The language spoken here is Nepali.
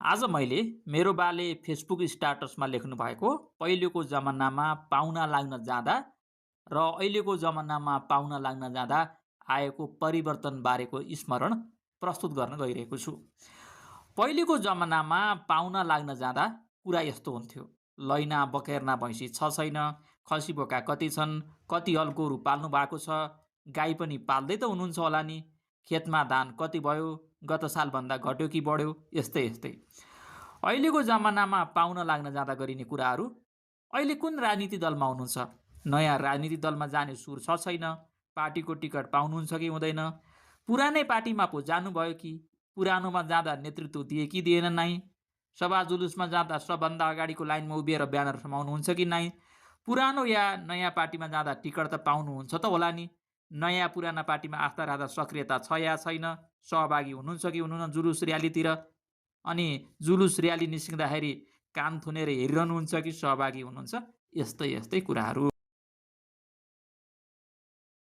आज मैले मेरो बाले फेसबुक स्टाटसमा लेख्नु भएको पहिलेको जमानामा पाहुना लाग्न जाँदा र अहिलेको जमानामा पाहुना लाग्न जाँदा आएको परिवर्तन बारेको स्मरण प्रस्तुत गर्न गइरहेको छु। पहिलेको जमानामा पाहुना लाग्न जाँदा कुरा यस्तो हुन्थ्यो। लैना बकेर्ना भैँसी छ छैन, खसी बोका कति छन्, कति हल गोरु पाल्नु भएको छ, गाई पनि पाल्दै त हुनुहुन्छ होला नि, खेतमा धान कति भयो, गत सालभन्दा घट्यो कि बढ्यो, यस्तै यस्तै। अहिलेको जमानामा पाहुना लाग्न जाँदा गरिने कुराहरू, अहिले कुन राजनीति दलमा हुनुहुन्छ, नयाँ राजनीति दलमा जाने सुर छ छैन, पार्टीको टिकट पाउनुहुन्छ कि हुँदैन, पुरानै पार्टीमा पो जानुभयो कि, पुरानोमा जाँदा नेतृत्व दिए कि दिएन नाइ, सभा जुलुसमा जाँदा सबभन्दा अगाडिको लाइनमा उभिएर ब्यानर समाउनुहुन्छ कि नाइ, पुरानो या नयाँ पार्टीमा जाँदा टिकट त पाउनुहुन्छ त होला नि, नयाँ पुराना पार्टीमा आस्था राख्दा सक्रियता छ या छैन, सहभागी हुनुहुन्छ कि हुनुहुन्न जुलुस र्यालीतिर, अनि जुलुस र्याली निस्किँदाखेरि कान थुनेर हेरिरहनुहुन्छ कि सहभागी हुनुहुन्छ, यस्तै यस्तै कुराहरू।